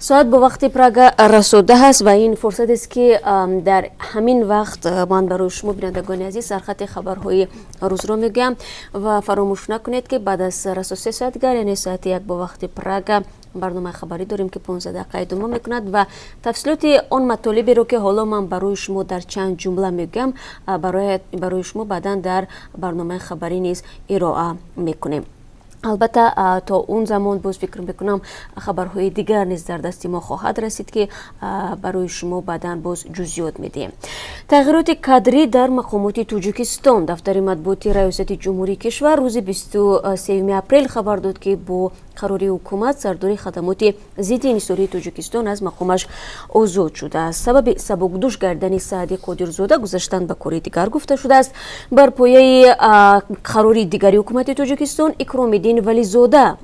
Соат бо вақти Прага расо 10 аст ва ин фурсатест, ки дар ҳамин вақт ман барои шумо, бинандагони азиз, сархати хабарҳои рӯзро мегӯям. Ва фаромӯш накунед, ки баъд аз расо 3 соат дигар, яъне соати 1 бо вақти Прага, барномаи хабарӣ дорем, ки 15 дақиқа идома мекунад ва тафсилоти он матолиберо, ки ҳоло ман барои шумо дар чанд ҷумла мегӯям, барои шумо баъдан дар барномаи хабарӣ низ ироа мекунем. Албатта, то он замон боз, фикр мекунам, хабарҳои дигар низ дар дасти мо хоҳад расид, ки барои шумо баъдан боз ҷузъиёт медиҳем. Тағйироти кадрӣ дар мақомоти Тоҷикистон. Дафтари матбуоти Раёсати Ҷумҳурии кишвар рӯзи 23 апрел хабар дод, ки бо қарори ҳукумат сардори хадамоти зидди инҳисории Тоҷикистон аз мақомаш озод шудааст. Сабаби сабукдӯш гардани Саъди Қодирзода гузаштан ба кори дигар гуфта шудааст. Бар пояи қарори дигари ҳукумати Тоҷикистон Икромиддин Вализода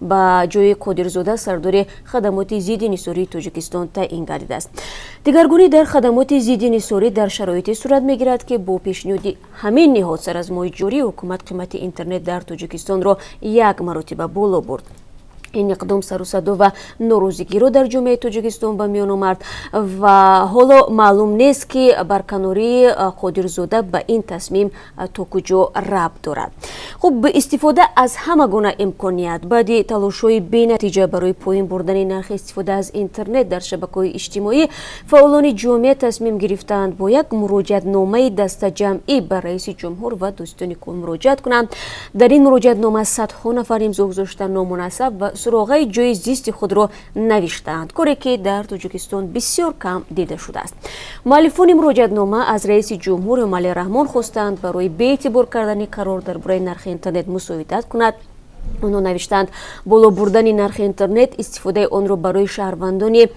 ба ҷои Қодирзода сардори хадамоти зидди инҳисории Тоҷикистон таъин гардидааст. Дигаргунӣ дар хадамоти зидди инҳисорӣ дар шароите сурат мегирад, ки бо пешниҳоди ҳамин ниҳод сар аз моҳи ҷорӣ ҳукумат қимати интернет дар Тоҷикистонро як маротиба боло бурд. Ин иқдом сару садо ва норозигиро дар ҷомеаи Тоҷикистон ба миён омад ва ҳоло маълум нест, ки барканории Қодирзода ба ин тасмим то куҷо рабт дорад. Хуб, истифода аз ҳама гуна имконият. Баъди талошҳои бенатиҷа барои поин бурдани нархи истифода аз интернет дар шабакаҳои иҷтимоӣ, фаъолони ҷомеа тасмим гирифтаанд бо як муроҷиатномаи дастаҷамъӣ ба раиси ҷумҳур ва додситони кул муроҷиат кунанд. Дар ин муроҷиатнома садҳо нафар имзо гузошта, ному насаб ва суроғаи ҷои зисти худро навиштаанд, коре ки дар Тоҷикистон бисёр кам дида шудааст. Муаллифони муроҷиатнома аз раиси ҷумҳур Эмомалӣ Раҳмон хостаанд, барои беэътибор кардани қарор дар бораи нархи интернет мусоидат кунад. Онҳо навиштаанд, боло бурдани нархи интернет истифодаи онро барои шаҳрвандони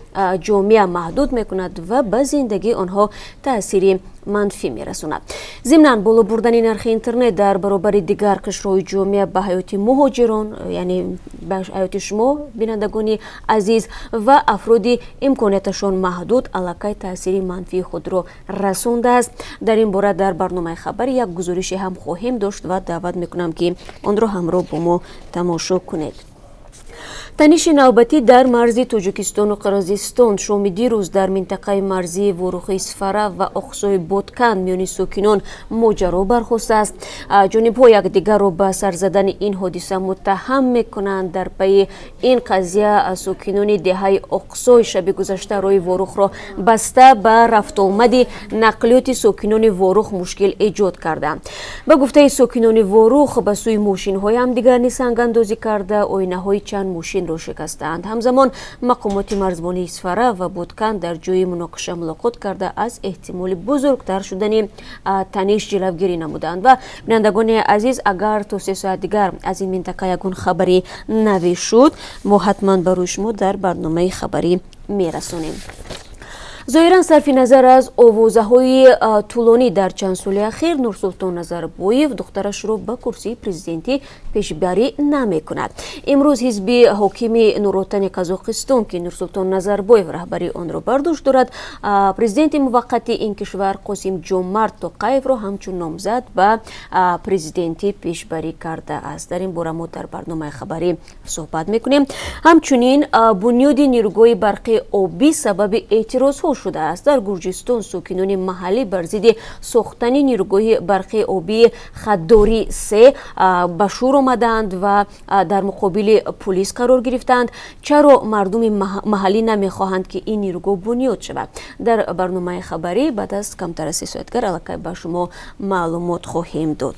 ҷомеа маҳдуд мекунад ва ба зиндагии онҳо таъсири манфӣ мерасонад. Зимнан, боло бурдани нархи интернет дар баробари дигар қишрҳои ҷомеа ба ҳаёти муҳоҷирон, яъне ба ҳаёти шумо, бинандагони азиз, ва афроди имконияташон маҳдуд аллакай таъсири манфии худро расондааст. Дар ин бора дар барномаи хабарӣ як гузорише ҳам хоҳем дошт ва даъват мекунам, ки онро ҳамроҳ бо мо тамошо кунед. Таниши навбатӣ дар марзи Тоҷикистону Қирғизистон. Шоми дирӯз дар минтақаи марзии Ворухи Исфара ва Оқсои Боткан миёни сокинон моҷаро бархостааст. Ҷонибҳо якдигарро ба сар задани ин ҳодиса муттаҳам мекунанд. Дар пайи ин қазия сокинони деҳаи Оқсой шаби гузашта роҳи Ворухро баста, ба рафтуомади нақлиёти сокинони Ворух мушкил эҷод карданд. Ба гуфтаи сокинони Ворух, ба сӯи мошинҳои ҳамдигар низ сангандозӣ карда, оинаҳои чанд мошинро шикастаанд. Ҳамзамон мақомоти марзбонии Исфара ва Боткан дар ҷои муноқиша мулоқот карда, аз эҳтимоли бузургтар шудани таниш ҷилавгирӣ намуданд. Ва, бинандагони азиз, агар то 3 соат дигар аз ин минтақа ягон хабари навӣ шуд, мо ҳатман барои шумо дар барномаи хабарӣ мерасонем. Зоҳиран, сарфи назар аз овозаҳои тӯлонӣ дар чанд соли ахир, Нурсултон Назарбоев духтарашро ба курсии президентӣ пешбарӣ намекунад. Имрӯз ҳизби ҳокими Нуротани Қазоқистон, ки Нурсултон Назарбоев раҳбарии онро бар дӯш дорад, президенти муваққати ин кишвар Қосим Ҷомарт Тоқаевро ҳамчун номзад ба президентӣ пешбарӣ кардааст. Дар ин бора мо дар барномаи хабарӣ суҳбат мекунем. Ҳамчунин, бунёди нерӯгоҳи барқи обӣ сабаби эътирозҳо шудааст. Дар Гурҷистон сокинони маҳаллӣ бар зидди сохтани нерӯгоҳи барқи обии Хаддори се ба шӯр омадаанд ва дар муқобили пулис қарор гирифтаанд. Чаро мардуми маҳаллӣ намехоҳанд, ки ин нерӯгоҳ бунёд шавад? Дар барномаи хабарӣ баъд аз камтар аз 3 соат дигар аллакай ба шумо маълумот хоҳем дод.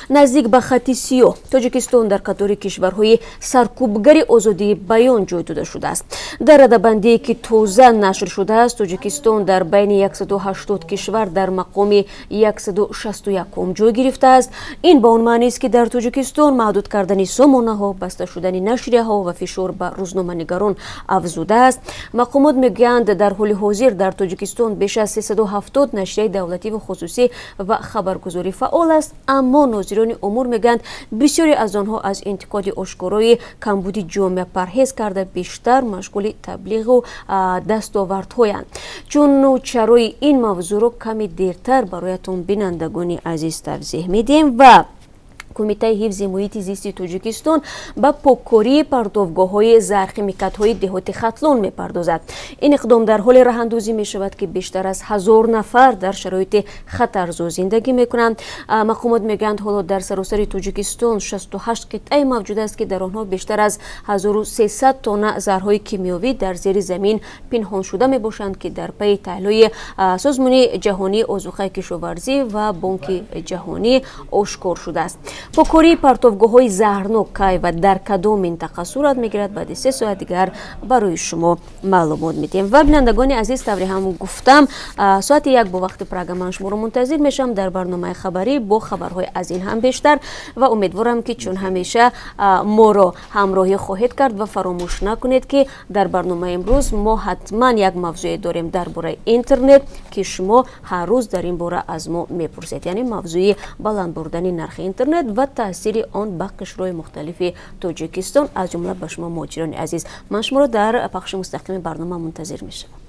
Наздик ба хати сиёҳ. Тоҷикистон дар қатори кишварҳои саркӯбгари озодии баён ҷой дода шудааст. Дар радабандие, ки тоза нашр шудааст, Тоҷикистон дар байни 180 кишвар дар мақоми 161 ҷой гирифтааст. Ин ба он маънист, ки дар Тоҷикистон маҳдуд кардани сомонаҳо, баста шудани нашрияҳо ва фишор ба рӯзноманигарон афзудааст. Мақомот мегӯянд, дар ҳоли ҳозир дар Тоҷикистон беш аз 370 нашрияи давлатӣ ва хусусӣ ва хабаргузорӣ фаъол аст, аммо нозирони умур мегӯянд, бисёре аз онҳо аз интиқоди ошкорои камбуди ҷомеа парҳез карда, бештар машғули таблиғу дастовардҳоянд. Чуну чарои ин мавзӯъро каме дертар бароятон, бинандагони азиз, тавзеҳ медиҳем. Ва Кумитаи ҳифзи муҳити зисти Тоҷикистон ба поккории партовгоҳҳои заҳрхимикатҳои деҳоти Хатлон мепардозад. Ин иқдом дар ҳоле роҳандозӣ мешавад, ки бештар аз 1000 нафар дар шароити хатарзо зиндагӣ мекунанд. Мақомот мегӯянд, ҳоло дар саросари Тоҷикистон 68 қитъае мавҷуд аст, ки дар онҳо бештар аз 1300 тонна заҳрҳои кимиёвӣ дар зери замин пинҳон шуда мебошанд, ки дар пайи таҳлилҳои Созмони ҷаҳонии озуқаи кишоварзӣ ва Бонки ҷаҳонӣ ошкор шудааст. Поккории партовгоҳҳои заҳрнок кай ва дар кадом минтақа сурат мегирад, баъди 3 соат дигар барои шумо маълумот медиҳем. Ва, бинандагони азиз, тавре ҳам гуфтам, соати 1 бо вақти Прага ман шуморо мунтазир мешавам дар барномаи хабарӣ бо хабарҳои аз ин ҳам бештар ва умедворам, ки чун ҳамеша моро ҳамроҳӣ хоҳед кард. Ва фаромӯш накунед, ки дар барномаи имрӯз мо ҳатман як мавзӯе дорем дар бораи интернет, ки шумо ҳар рӯз дар ин бора аз мо мепурсед, яъне мавзӯи баланд бурдани нархи интернет ва таъсири он ба қишрҳои мухталифи Тоҷикистон, аз ҷумла ба шумо, муҳоҷирони азиз. Ман шуморо дар пахши мустақими барнома мунтазир мешавам.